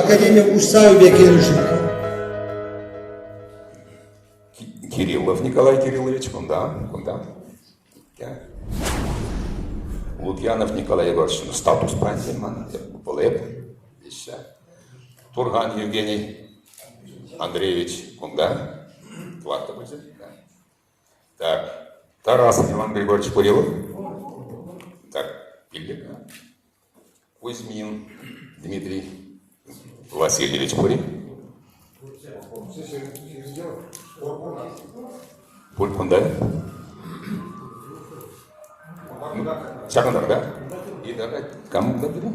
Академи уставӗпе килӗшӳллӗн. Кириллов Николай Кириллович кунта, кунта. Лукьянов Николай Егорович статус панчӗ ман, вӑл эп, виҫҫӗ. Турхан Евгений Андреевич кунта, тӑваттӑ пулчӗ. Так, Тарасов Иван Григорьевич Курилов. Так, пиллӗк. Кузьмин Дмитрий Васильевич пур-и? Пуль кунта. Ҫакӑнтах, да? И давай, кам кунта пирӗн?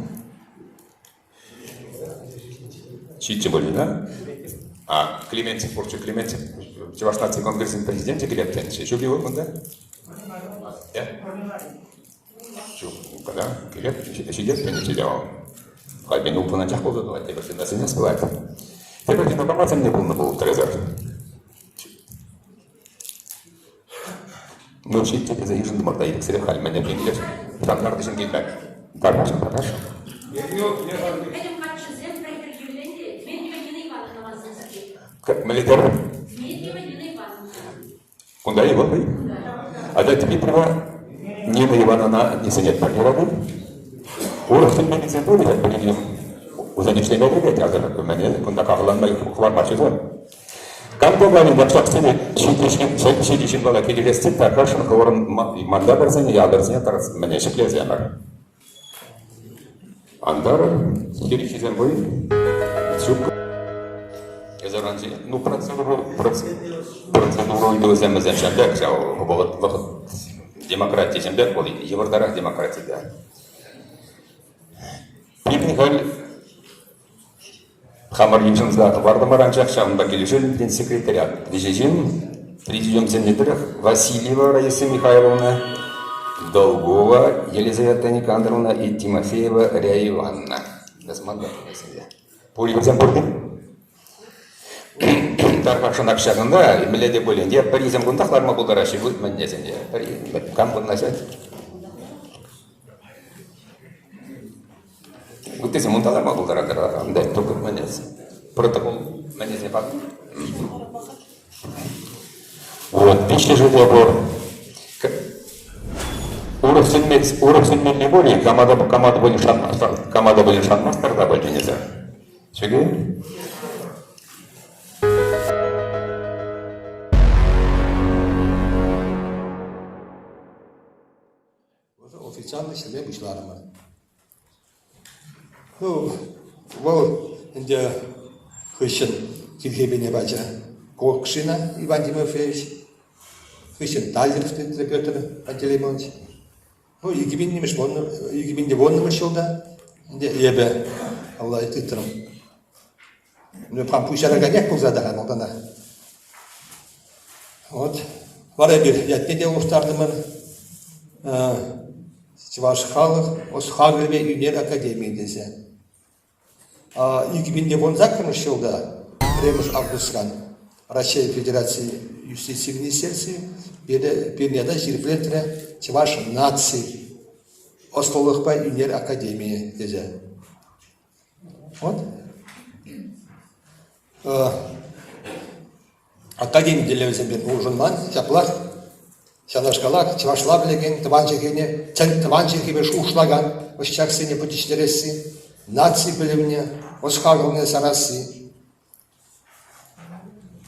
Ҫиччӗ пулин, да? А, Клементьев пурччӗ. Клементьев Чӑваш наци конгресӗн президенчӗ килет тенӗччӗ. Ҫук-и вӑл кунта? Ҫук, кӑна килет, ҫитет тенӗччӗ те вӑл. Халь мен ултӑн анчах пулса тӑвать, тепӗр ҫынна сӗнес пулать. Тепӗр ҫынна пама сӗннӗ пулнӑ пултӑр Ну, ҫитчӗ тесе йышӑнтӑмӑр та ирӗксӗрех халь мӗне килес. Стандарт ҫын килмӗ. Тархасшӑн, тархасшӑн. Пӗтӗм каччӑсем пӗр хӗр те Дмитриева Нина Ивановна васӑнса. Мӗнле терӗр? Дмитриева Нина Ивановна. Кунта-и вӑл? Атя Дмитриева Нина Ивановна не сӗнетпӗр юрату. Урӑх сӗнменнисем пур пӗлӗнем. Вӗсен ӗҫлеме пӗлет, асӑр мӗне кунта кахалланма хӑвармаҫҫӗ Кам пулсан ваксаксене ҫити ҫынпала килӗшес тет тархасшӑн хӑвӑрӑн манта пӗрсене, ялтӑрсене мӗне ҫӗклесе мар. Антарӑр, хирӗҫҫисем пур. Ҫук. Эсӗ ну процедура процедура ыйтӑвӗсем вӗсем ҫав пек ҫав вӑхӑт вӑхӑт демократисем пек вӑл йывӑртарах демократи те. Пирӗн халь Хамӑр йышӑнса хӑвартӑмӑр, анчах ҫавӑнпа килӗшӳллӗн секретариат виҫӗ ҫын, президиумсене тӑрӑх Васильева Раиса Михайловна, Долгова Елизавета Никандровна и Тимофеева Ря Ивановна. Пуринсем пурте? Тархасшӑнах ҫакӑнта, мӗнле те пулин, е пӗрисем кунтах ларма пултараҫҫӗ, мӗннесем те, пӗри кам вырнаҫать? Ыттисем унта ларма пултаратӑр, унта только мӗнес протокол мӗнесене пар. Вот, виҫҫӗшӗ те пур. Урӑх сӗнме, урӑх сӗнмелли пур-и? Кама та, кама та пулин шанмастӑр, кама та пулин шанмастӑр та пуль тенесӗр. Ҫук-и? Официаллӑ ӗҫлеме пуҫларӑмӑр. Ну, вӑл ӗнтӗ хыҫҫӑн тилхепене пачӗ Кокшина Иван Тимофеевич, хыҫҫӑн Таллеров тытрӗ Петр Пантелеймонович. Ну, 2000-мӗш ҫулта ӗнтӗ эпӗ алла тытрӑм. Ну, хам пуҫараканех пулса та малтанах. Вот. Вара эпир ятне те улӑштартӑмӑр. Чӑваш халӑх ӑс-хакӑлӗпе ӳнер академийӗ тесе. 2018 ҫулта пӗрремӗш августран Раҫҫей Федераци юстици министерстви пирӗн ята ҫирӗплетрӗ Чӑваш наци ӑслӑлӑхпа ӳнер академийӗ тесе. Вот. Академи тӗллевӗсемпе улшӑнман, ҫаплах ҫавнашкалах чӑвашла пӗлекен тӑван чӗлхене тӑван чӗлхепе шухӑшлакан ӑсчахсене пӗтӗҫтересси, наци пӗлӗвне, ӑс-хакӑлне сарасси,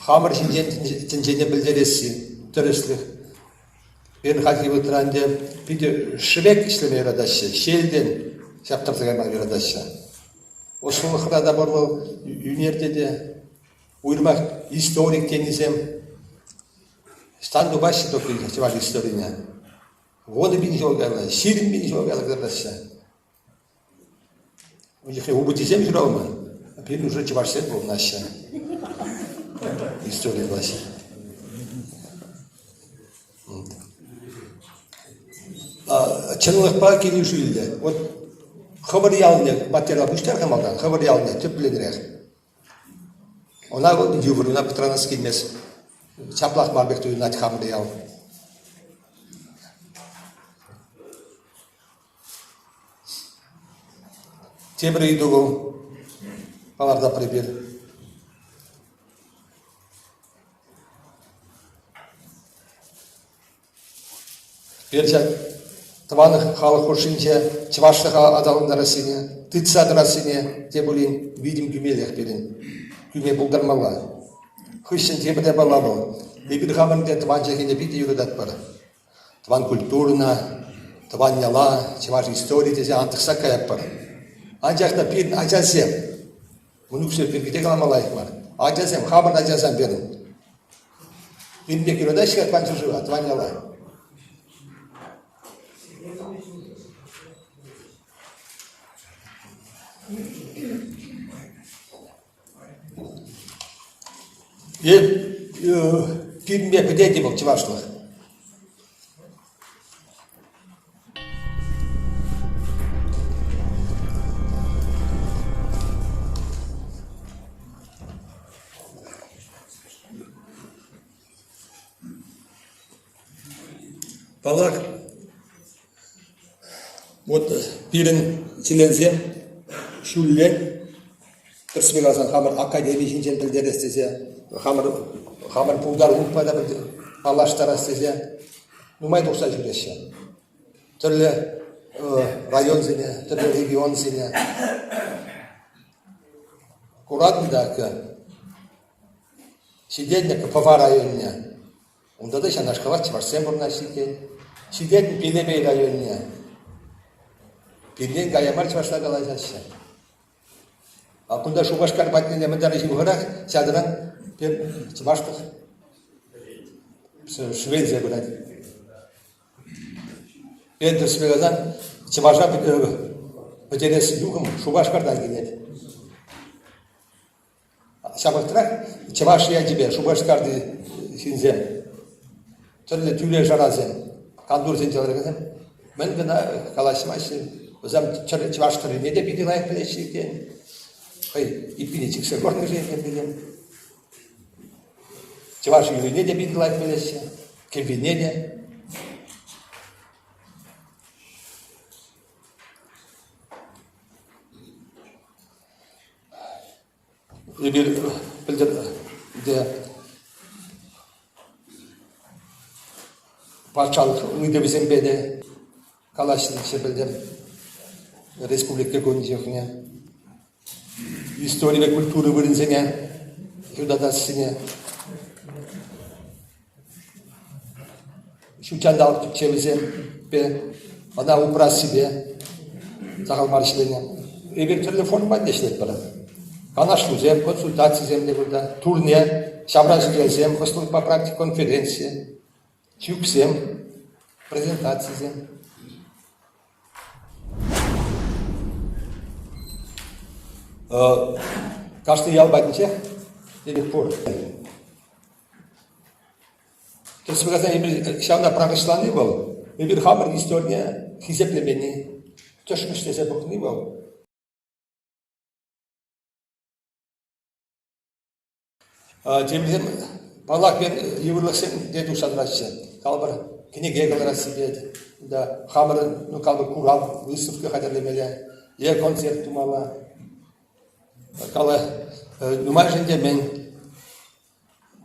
хамӑр ҫинчен тӗнчене пӗлтересси, тӗрӗслӗх. Пирӗн хальхи вӑхӑтра ӗнтӗ питӗ шӗвек ӗҫлеме юратаҫҫӗ, ҫиелтен ҫаптарса кайма юратаҫҫӗ. Ӑслӑлӑхра та пур вӑл, ӳнерте те. Уйрӑмах историк тенисем ӑҫтан тупаҫҫӗ только чӑваш историне. 10 000 ҫул каялла, 20 000 ҫул каялла кӑтартаҫҫӗ. Ун чухне упӑтесем ҫуралман, пирӗн уже чӑвашсем пурӑнаҫҫӗ. Истори класӗ. Чӑнлӑхпа килӗшӳллӗ. Вот хӑвӑр ялне материал пуҫтар-ха малтан, хӑвӑр ялне тӗплӗнрех. Ӑна вӑл йывӑр, ӑна пӑтранас килмест. Чаплах мар пек туйӑнать хамӑр ял. Тепӗр ыйту вӑл. палӑртатпӑр эпир. Эпир ҫак тӑван халӑх хушшинче чӑвашлӑха аталантарассине, тытса тӑрассине те пулин витӗм кӳмеллех пирӗн, кӳме пултармалла. Хыҫҫӑн тепӗр япала вӑл. Эпир хамӑр ӗнтӗ тӑван чӗлхене питӗ юрататпӑр. Тӑван культурӑна, тӑван яла, чӑваш историйӗ тесе антӑхса каятпӑр. Анчах та пирӗн ачасем, мӑнуксем пирки те калама лайӑх мар, ачасем, хамӑр ачасем пирӗн Пирӗн пек юратаҫҫӗ-ха тӑван ҫӗршыва, тӑван яла. Пирӗнпе пӗтет-и вӑл чӑвашлӑх? Паллах, вот пирӗн членсем ҫуллен тӗрӗсрех каласан хамӑр академи ҫинчен пӗлтерес тесе, хамӑр хамӑр пултарулӑхпа та паллаштарас тесе нумай тухса ҫӳреҫҫӗ. Тӗрлӗ районсене, тӗрлӗ регионсене. Куратӑн та акӑ, ҫитетӗн Пӑва районне. Унта та ҫавнашкалах чӑвашсем пурӑнаҫҫӗ иккен. Ҫитетӗн Пелепей районне. Пиртен кая мар чӑвашла калаҫаҫҫӗ. А кунта Шупашкар патне мӗн таран ҫывӑхрах, ҫакӑнтан чӑвашлӑх шӗвелсе пырать. Тӗрӗссипе каласан, чӑваша пӗтерес юхӑм Шупашкартан килет. Ҫапӑхрах чӑваш ячӗпе Шупашкарти ҫынсем, тӗрлӗ тӳре-шарасем, кантурсенче ларакансем мӗн кӑна калаҫмаҫҫӗ. Вӗсем чӑваш тӗррине те питӗ лайӑх пӗлеҫҫӗ иккен. Хӑй иппине чиксе курнӑ-ши иккен. Чӑваш юррине те питӗ лайӑх пӗлеҫҫӗ, кӗввине те. Эпир пӗлтӗр те патшалӑх ыйтӑвӗсемпе те калаҫнӑччӗ пӗлтӗр республика кунӗ чухне. Историпе культура вырӑнсене ҫутатассине, ҫутҫанталӑк тӗпчевӗсемпе, ӑна упрассипе сахал мар ӗҫленӗ. Эпир тӗрлӗ формӑпа те ӗҫлетпӗр. Канашлусем, консультацисем те кунта, турне, ҫавра сӗтелсем, ӑслӑлӑхпа практика конференцийӗ, чӳксем, презентацисем. Кашни ял патӗнчех эрех пур. Тӗрӗссипе каласан, эпир ҫавна пӑрахӑҫлани вӑл, эпир хамӑр историне хисеплеменни, тӗшмӗшлесе пӑхни вӑл. Темӗнсем, паллах, йывӑрлӑхсем те тухса тӑраҫҫӗ. Калӑпӑр, кӗнеке кӑларассипе тата хамӑрӑн, ну, калӑпӑр, курав, выставка хатӗрлемелле е концерт тумалла. Кала, нумайӑшӗн те мӗн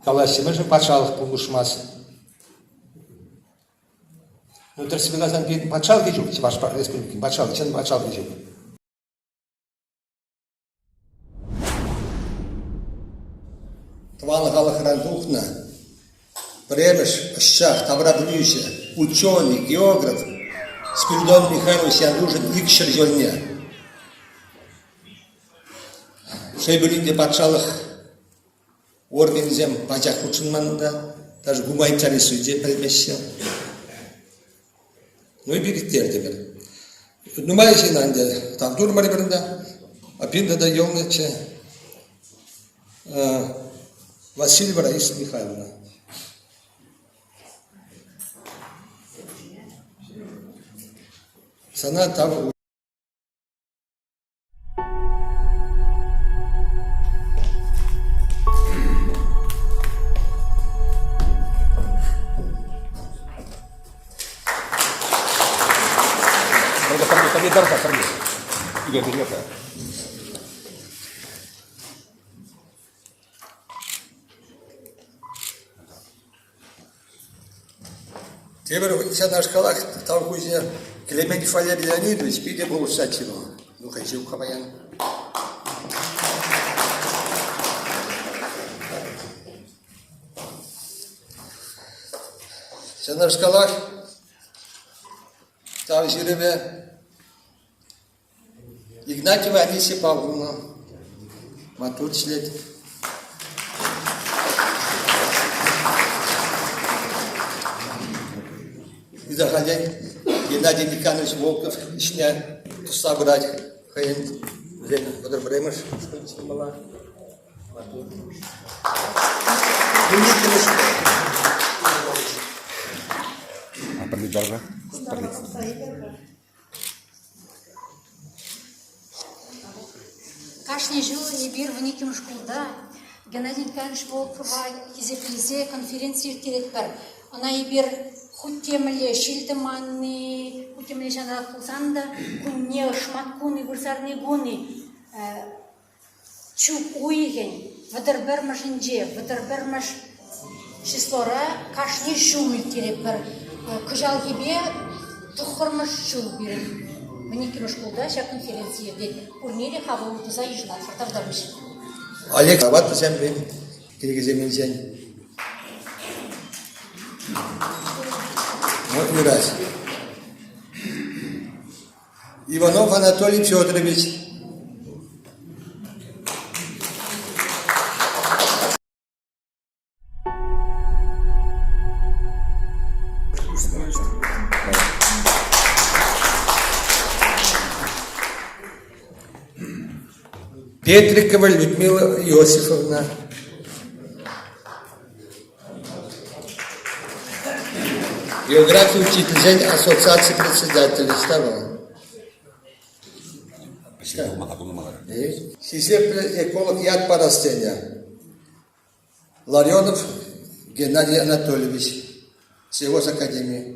калаҫҫӗ, мӗншӗн патшалӑх пулӑшмасть? Ну, тӗрӗссипе каласан, пирӗн патшалӑхӗ ҫук, Чӑваш Республикин патшалӑх, чӑн патшалӑхӗ ҫук. Тӑван халӑхран тухнӑ пӗрремӗш ӑсчах, таврапӗлӳҫӗ, ученӑй, географ Спиридон Михайлович Янтушӑн 200 ҫулне шел пулин те патшалӑх органӗсем пачах хутшӑнман унта, даже гуманитари те пӗлмеҫҫӗ. Ну эпир ирттертӗмӗр. Нумай ҫын ӗнтӗ тав турӑмӑр эпир ӗнтӗ. Пирӗн тата юлнӑччӗ Васильева Раиса Михайловна. Сана тав. Тепӗр ҫавнашкалах тав хуҫи Клементьев Валерий Леонидович питӗ пулӑшсаччӗ вӑл. Ну, хӑй ҫук-ха паян. Ҫавнашкалах тав ҫырӑвӗ Игнатьева Анисия Павловна маттур ӗҫлет. Ытахальтен Геннадий Никанович Волков ӗҫне тӑсса пырать хӑйӗн вӗсен 31-мӗш шкул Маттур. А пӗрле Пӗрле. Кашни ҫул эпир 12-мӗш шкулта Геннадий Николаевич Волкова хисеплесе конференци ирттеретпӗр. Ӑна эпир хуть те мӗнле ҫил-тӑманни, хуть те мӗнле ҫанталӑк пулсан та кунне шӑматкун-и, вырсарни кун-и Чӳк уйӑхӗн 31-мӗшӗнче, 31-мӗш числора кашни ҫул ирттеретпӗр. Кӑҫалхипе тӑххӑрмӗш ҫул пирӗн. 12-мӗш шкулта ҫак конференци иртет. Пурне те хапӑл туса йышӑнатпӑр. Тавтапуҫ. Олег ваттисем кӗнекесем илсен. Вот юрать. Иванов Анатолий Федорович. Петрикова Людмила Иосифовна. Географи учительсен ассоциаци председателӗ ӑҫта вӑл? Хисеплӗ эколог ят парас тенӗ. Ларионов Геннадий Анатольевич, сельхозакадеми.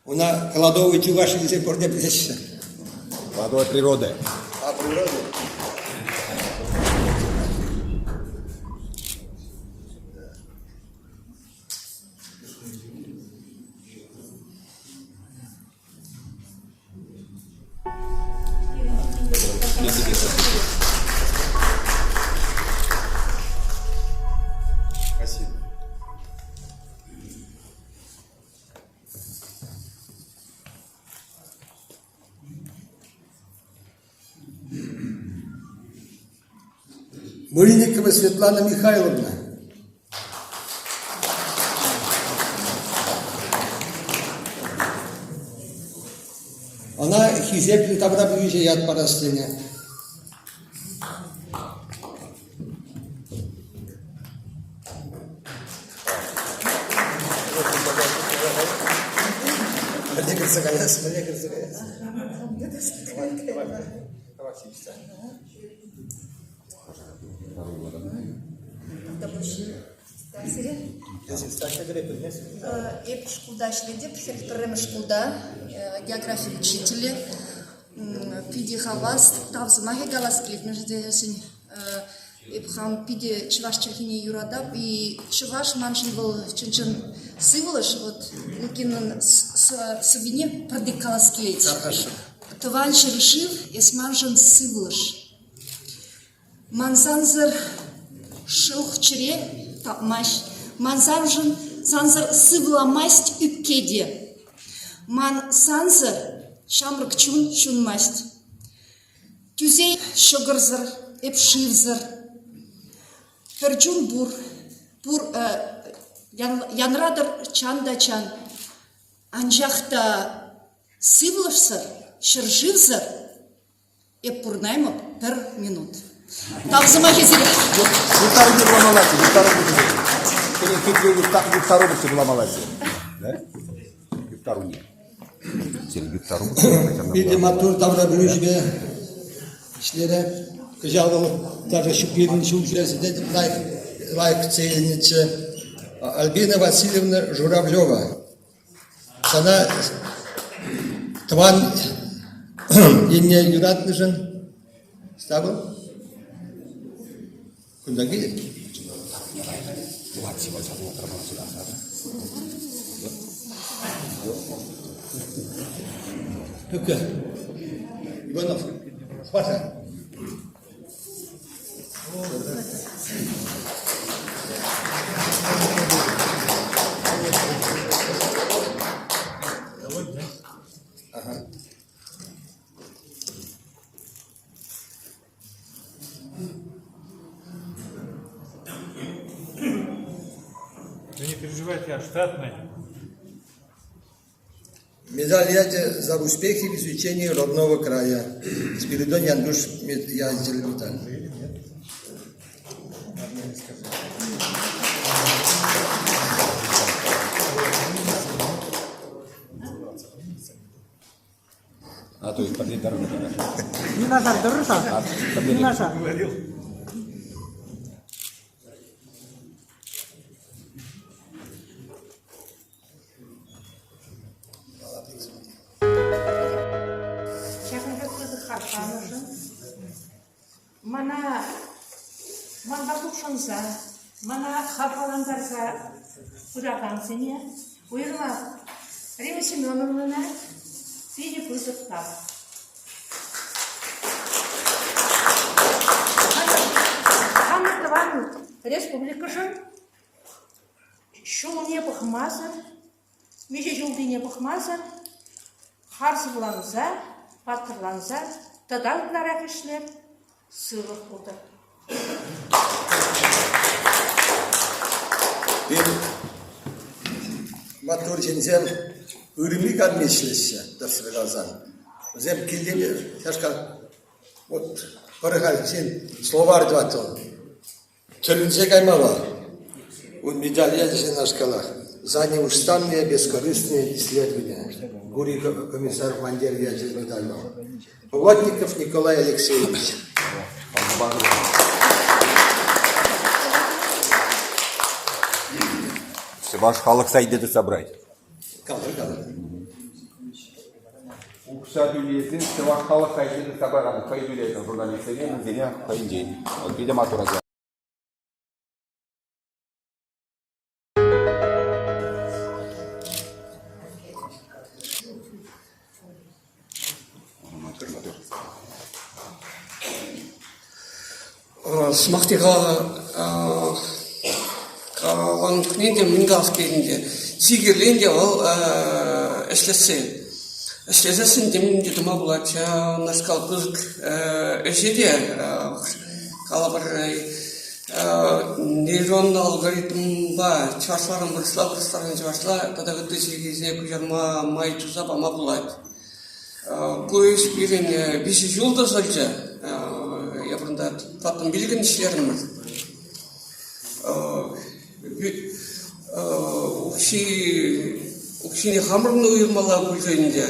Она кладовой чуваши тесе пурте пӗлеҫҫӗ. Кладовая природы. А, природы? Спасибо. Мыльникова Светлана Михайловна. Ӑна хисеплӗ таврапӗлӳҫӗ ят парас тенӗ. Мӗнле кӗрсе каяс, мӗнле кӗрсе каяс? Давай, давай, давай, Эп шкулта ӗҫлетӗп, пӗрремӗш шкулта географи учителӗ. Питӗ хавас, тав сӑмахӗ калас килет, мӗншӗн тесен эп хам питӗ чӑваш чӗлхине юратап и чӑваш маншӑн вӑл чӑн-чӑн сывлӑш. Вот Лукинӑн сӑввине пӗртек калас килет. Тӑван ҫӗршыв, эс маншӑн сывлӑш. Ман сансӑр шух чӗре тапмасть, ман саншӑн сансӑр сывламасть ӳпке те. Ман сансӑр ҫамрӑк чун ҫунмасть. Тӳсей ҫӑкӑрсӑр, эп шывсӑр. Пӗр чун пур, пур янратӑр чан та чан. Анчах та сывлӑшсӑр, ҫӗршывсӑр Эп пурнаймӑп пӗр минут. Тав сӑмахӗ сире. Юптару не вуламалла-ши? Юптару хитре юптару вуламалла-ши? Да? Юптару не. Юптару. Питӗ маттур таврапӗлӳҫӗпе ӗҫлерӗ. Кӑҫал вӑл даже ҫук пирӗн ҫул ҫӳресе те лайӑх, лайӑх кӗтсе илнӗччӗ. Альбина Васильевна Журавлева. Сана тӑван енне юратнӑшӑн ставӑн. Кунта килет. Тукка. Иванов, хвата. Ага. Вы не переживайте, я штатный. Медаль ячӗ «За успехи в изучении родного края». Спиридон Яндуш ячӗллӗ медаль. А то есть пӗрле тӑрӑннӑ. Юнашар тӑрӑр-ха. Юнашар. Ҫакӑн пек пысӑк хак панӑшӑн мана манпа хутшӑнса, мана хавхалантарса пыракансене, уйрӑмах Римма Семеновнӑна питӗ пысӑк тав. Хамӑр тӑван республикӑшӑн Ҫулне пӑхмасӑр, миҫе ҫултине пӑхмасӑр харсӑрланса, паттӑрланса тата ытларах ӗҫлер, сывлӑх пултӑр. Пирӗн маттур ҫынсем ырми-канми ӗҫлеҫҫӗ, тӗрӗсрех каласан. Вӗсем килтен ҫашка вот пӗр-ха ҫын словарь тӑвать вӑл. Тӗлӗнсе каймалла. Ун медаль ячӗ ҫавнашкалах. За неустанные бескорыстные исследования. Гурий комиссар Мандер ячӗ медаль вӑл. Плотников Николай Алексеевич. Чӑваш халӑх сайтне тытса пырать. Калӑр, калӑр. Укҫа тӳлесен чӑваш халӑх сайтне тытса пыракан хӑй тӳлет журналистсене, мӗнсене хӑйӗнчен. Вӑл питӗ маттур ача. Сӑмах те каланӑ чухне те мӗн калас килет ӗнтӗ. Чи кирли ӗнтӗ вӑл ӗҫлесси. Ӗҫлесессӗн темӗн те тума пулать. Унашкал пысӑк ӗҫе те калӑпӑр нейронлӑ алгоритмпа чӑвашларан вырӑсла, вырӑсларан чӑвашла тата ытти чӗлхесене куҫарма май туса пама пулать. Ку ӗҫ пирӗн 3 ҫул тӑсӑлчӗ. Эпир унта тӑваттӑн пилӗкӗн ӗҫлерӗмӗр. Укҫи, укҫине хамӑрӑн уйӑрмалла пулчӗ ӗнтӗ.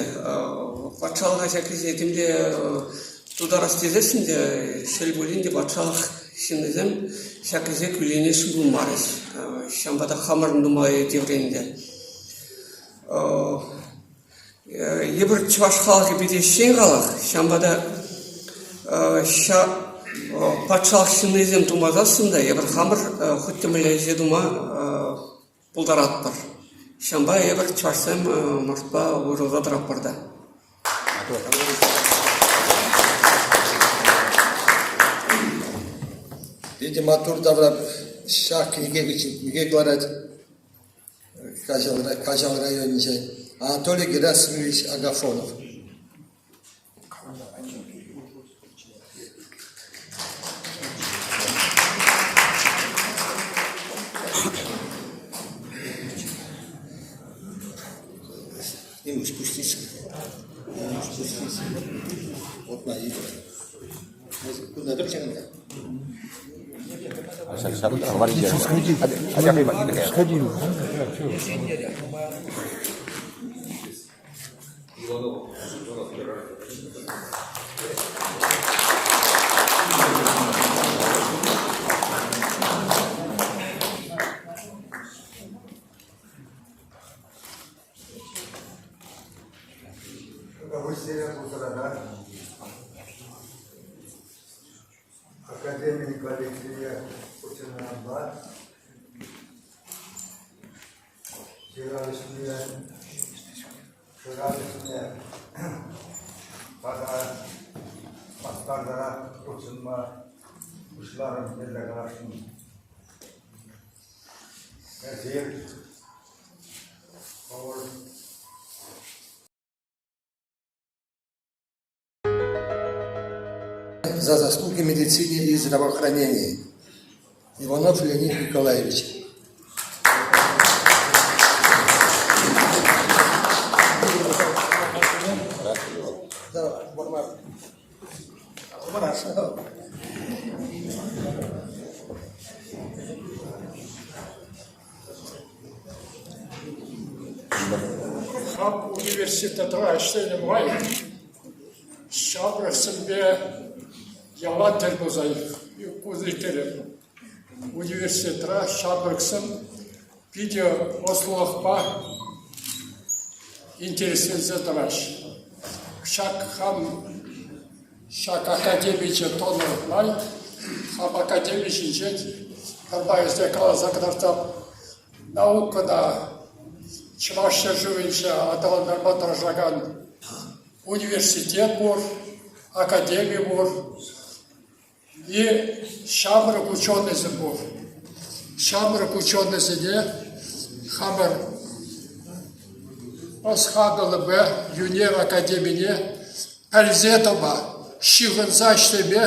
Патшалӑха ҫак ӗҫе темле тутарас тесессӗн те, шел пулин те, патшалӑх ҫыннисем ҫак ӗҫе кӳленесшӗн пулмарӗҫ. Ҫавӑнпа та хамӑрӑн нумай тиврӗ ӗнтӗ. Эпир чӑваш халӑхӗ питӗ ӗҫчен халӑх, ҫавӑнпа та ҫак патшалӑх ҫыннисем тумасассӑн та эпир хамӑр хуть те мӗнле ӗҫе тума пултаратпӑр. Ҫавӑнпа эпир чӑвашсем мартпа уйрӑлса тӑратпӑр та. Питӗ маттур тавра ҫак кӗнеке кӗнеке кӑларать. Каҫал районӗнчен Анатолий Герасимович Агафонов. Не спустись. Не спустись. Вот на Кунта тӑр ҫакӑнта. Сходи. Тавӑҫсене пултаракан академин коллективне хутшӑннӑранпа ҫырав ӗҫне, шырав ӗҫне тата хастартарах хутшӑнма пуҫларӑм тесе каласшӑн. Эсир хӑвӑр За заслуги медицине и здравоохранении. Иванов Леонид Николаевич. Хам университетра ӗҫленӗ май ҫамрӑксемпе ялан тӗл пулса ирттеретӗп. Университетра ҫамрӑксем питӗ ӑслӑлӑхпа интересленсе тӑраҫҫӗ. Ҫак хам ҫак академиче тӑнӑ май хам академи ҫинчен пӗрмай каласа кӑтартсам наукӑна Чӑваш ҫӗршывӗнче аталантарма тӑрӑшакан университет пур, академи пур и ҫамрӑк ученӑйсем пур. Ҫамрӑк ученӑйсене хамӑр ӑс-хакӑлӗпе Юнер академине пӗлсе тӑма, ҫыхӑнса ӗҫлеме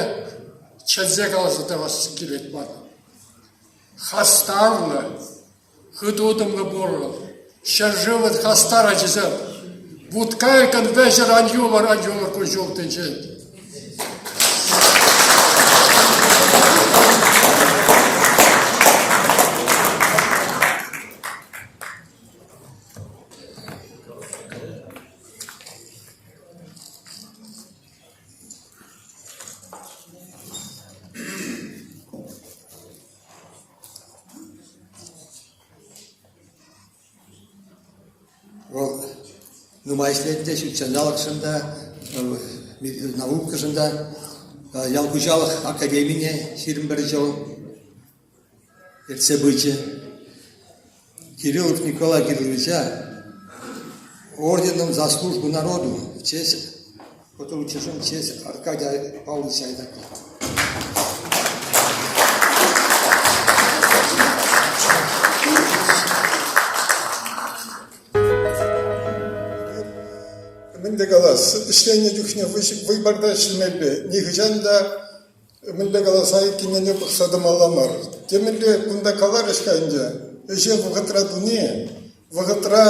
чӗнсе каласа тӑвас килет ман. Хастарлӑ, хытутӑмлӑ пурӑн, ҫӗршывӑн хастар ачисем. Вут-кайӑкӑн вӗҫӗр ан юлӑр, ан юлӑр кун-ҫул тӗнчен. Вӑл нумай ӗҫлет те ҫутҫанталӑкшӑн та, наукӑшӑн та. Ял хуҫалӑх академине 21 ҫул ертсе пычӗ. Кириллов Николай Кирилловича орденом за службу народу в честь в честь Аркадия Павловича Айдакова. Мӗн те калас, ӗҫленӗ чухне вӑйпарта ӗҫлемелле. Нихӑҫан та мӗнле калас, айккинене пӑхса тӑмалла мар. Темӗнле кунта каларӗҫ-ха ӗнтӗ, ӗҫе вӑхӑтра туни, вӑхӑтра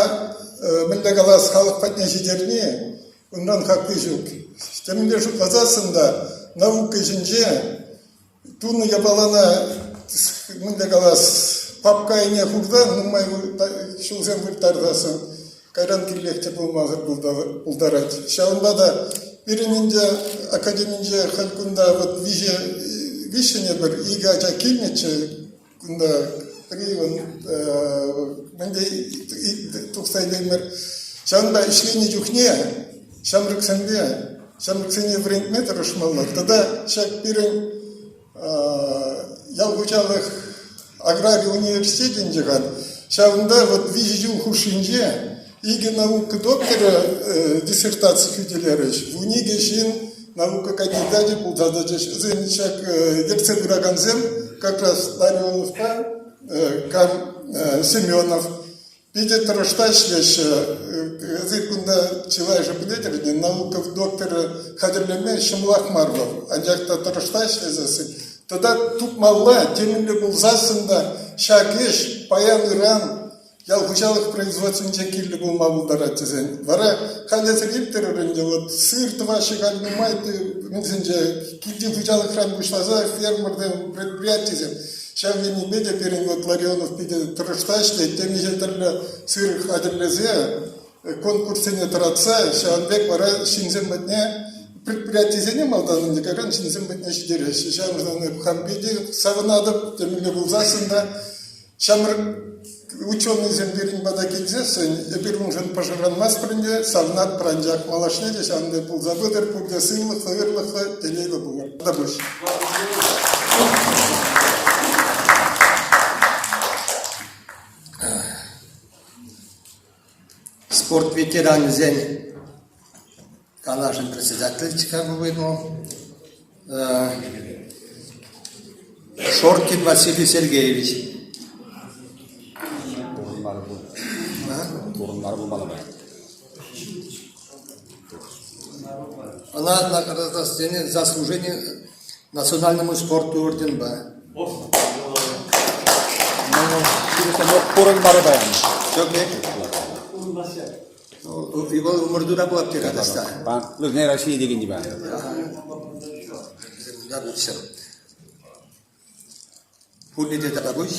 мӗнле калас, халӑх патне ҫитерни унран хакли ҫук. Темӗнле шутласассӑн та наука ӗҫӗнче тунӑ япалана мӗнле калас, папка айне хурса нумай ҫулсем вырттарсассӑн кайран кирлех те пулмасӑр пултарать. Ҫавӑнпа та пирӗн ӗнтӗ академинче халь кунта вот виҫӗ виҫҫӗн эпир икӗ ача килнӗччӗ кунта пӗри мӗнле тухса илеймӗр. Ҫавӑнпа ӗҫленӗ чухне ҫамрӑксемпе ҫамрӑксене вӗрентме тӑрӑшмалла. Тата ҫак пирӗн ял хуҫалӑх аграри университетӗнче халь ҫавӑнта вот виҫӗ ҫул хушшинче икӗ наука докторӗ диссертаци хӳтӗлерӗҫ. 12 ҫын наука кандидачӗ пулса тӑчӗҫ. Вӗсен ҫак ертсе пыракансем как раз Ларионовпа Семенов Питӗ тӑрӑшса ӗҫлеҫҫӗ. Эсир кунта чылайӑшӗ пӗлетӗр ӗнтӗ, наука докторӗ хатӗрлеме ҫӑмӑлах мар вӑл. Анчах та тӑрӑшса ӗҫлесессӗн тата тупмалла темӗнле пулсассӑн та ҫак ӗҫ паян-ыран ял хуҫалӑх производствинче кирлӗ пулма пултарать тесен. Вара халь эсир илтрӗр ӗнтӗ, вот сыр тӑваҫҫӗ халь нумай мӗнсенче, килти хуҫалӑхран пуҫласа фермерсем, предприятисем. Ҫав енӗпе те пирӗн вот Ларионов питӗ тӑрӑшса ӗҫлет, темиҫе тӗрлӗ сыр хатӗрлесе, конкурссене тӑратса, ҫавӑн пек вара ҫынсем патне предприятисене малтан ӗнтӗ кайран ҫынсем патне ҫитереҫҫӗ. Ҫавӑншӑн хам питӗ савӑнатӑп, темӗнле пулсассӑн та ҫамрӑк. Ученӑйсем пирӗн пата килсессӗн эпир уншӑн пӑшӑрханмастпӑр ӗнтӗ, савӑнатпӑр, анчах малашне те ҫавӑн пек пулса пытӑр, пурте сывлӑхлӑ, ырлӑхлӑ, телейлӗ пулӑр. Тавтапуҫ. Спорт ветеранӗсен Канашӗн председателӗ Чикаго вӑйну. Шоркин Василий Сергеевич. Ӑна наградас тенӗ за служение национальному спорту орденпа. Пурӑнмарӗ паян. Ҫок пек. Вӑл ӑмӑртура пулать терӗ таҫта. Нужная Россия дегенни ба. Пурне те тата пуҫ.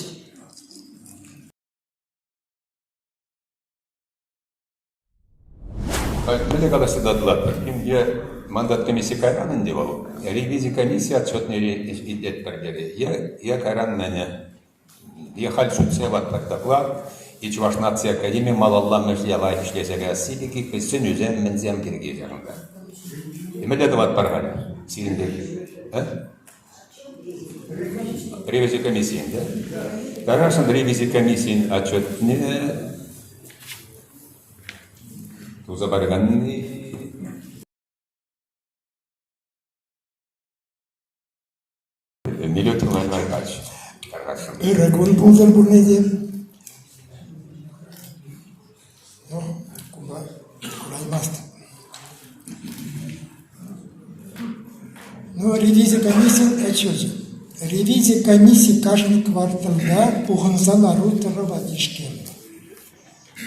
Мӗнле калаҫса татӑлатпӑр? Е мандат комисси кайран ӗнтӗ вӑл, ревизи комисси отчетне итлетпӗр терӗ, е, е кайран мӗне. Е халь сӳтсе яватпӑр доклад, и Чӑваш наци академи малалла мӗнле лайӑх ӗҫлесе каясси пирки сӗнӳсем мӗнсем пирки ҫакӑнта. Мӗнле тӑватпӑр халь сирӗн пирки? А? Ревизи комиссийӗн, да? Тарашӑн ревизи комиссийӗн отчетне туса параканни Милютин Владимир Михайлович. Ырӑ кун пултӑр пурне те. Ну, кума кураймастӑп. Ну, ревизи комиссийӗн отчечӗ. Ревизи комисси кашни кварталта пухӑнса лару-тӑрӑва тишкернӗ.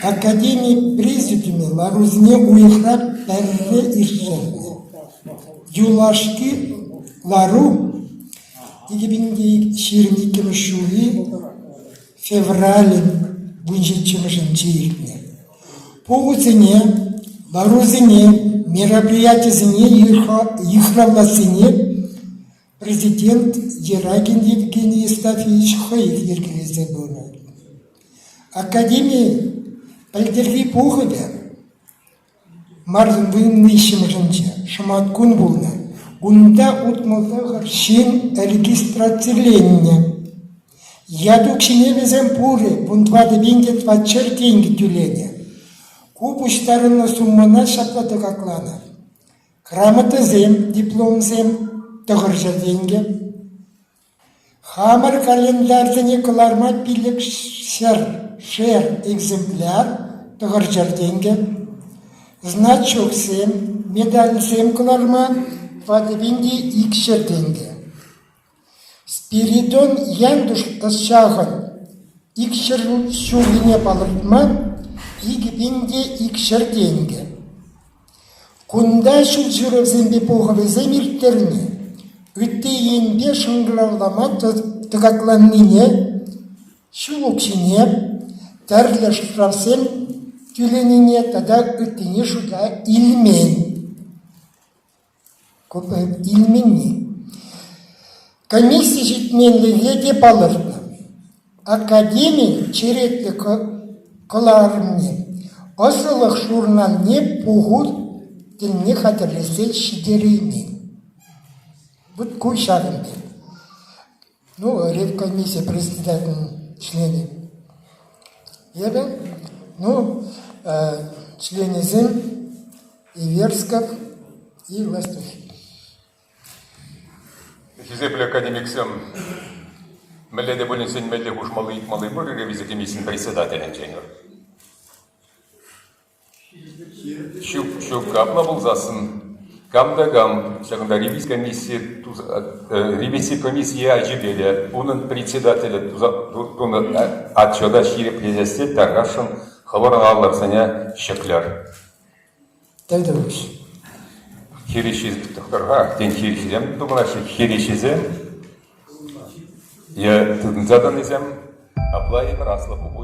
Академи президиумӗ ларусене уйӑхра пӗрре ирттернӗ. Юлашки лару 2022 ҫулхи февралӗн 17-мӗшӗнче иртнӗ. Пухусене, ларусене, мероприятисене йыхравлассине Президент Ерагин Евгений Евстафьевич хӑй йӗркелесе пынӑ. Академи пӗлтӗрхи пухӑвӗ мартӑн вунвиҫҫӗмӗшӗнче шӑматкун пулнӑ. Унта 69 ҫын регистрациленнӗ. Ят укҫине вӗсем пурӗ 14 пин те 400 тенкӗ тӳленӗ. Ку пуҫтарӑннӑ суммӑна ҫапла тӑкакланӑ. Грамотӑсем, дипломсем 900 тенкӗ. Хамӑр календарьсене кӑларма 500-шер экземпляр 900 тенкӗ. Значоксем, медальсем кӑларма 4200 тенкӗ. Спиридон Янтуш ӑсчахӑн 200 ҫулхине палӑртма 2200 тенкӗ. Кунта ҫулҫӳревсемпе пухӑвӗсем ирттерни, ытти енпе шӑнкӑравлама тӑкакланнине, ҫул укҫине, тӗрлӗ штрафсем тӳленине тата ыттине шута илмен. Илменни. Комисси ҫитменлӗхе те палӑртнӑ. Академин черетлӗ кӑларӑмне ӑслӑлӑх журналне пуху тӗлне хатӗрлесе ҫитереймен. Вот ку ҫакӑн пек. Ну, ревкомиссия председателӗн членӗ эпӗ. Ну, членӗсем Иверсков и Ластухин. Хисеплӗ академиксем, мӗнле те пулин сӗнмелли хушмалли ыйтмалли пур ревизи комиссийӗн председателӗнчен. Ҫук, ҫук, апла пулсассӑн кам та кам ҫакӑнта ревизи комиссийӗ ревизи комиссийӗ ячӗпе унӑн председателӗ туса тунӑ отчета ҫирӗплетессе тархасшӑн хӑвӑр аллӑрсене ҫӗклӗр. Тӗл-тӗлӗш. Хирӗҫҫи тӑхтӑр-ха, тен хирӗҫҫисем тупӑнаҫҫӗ, хирӗҫҫисем е тытӑнса тӑнисем, апла эпир аслӑ пуху.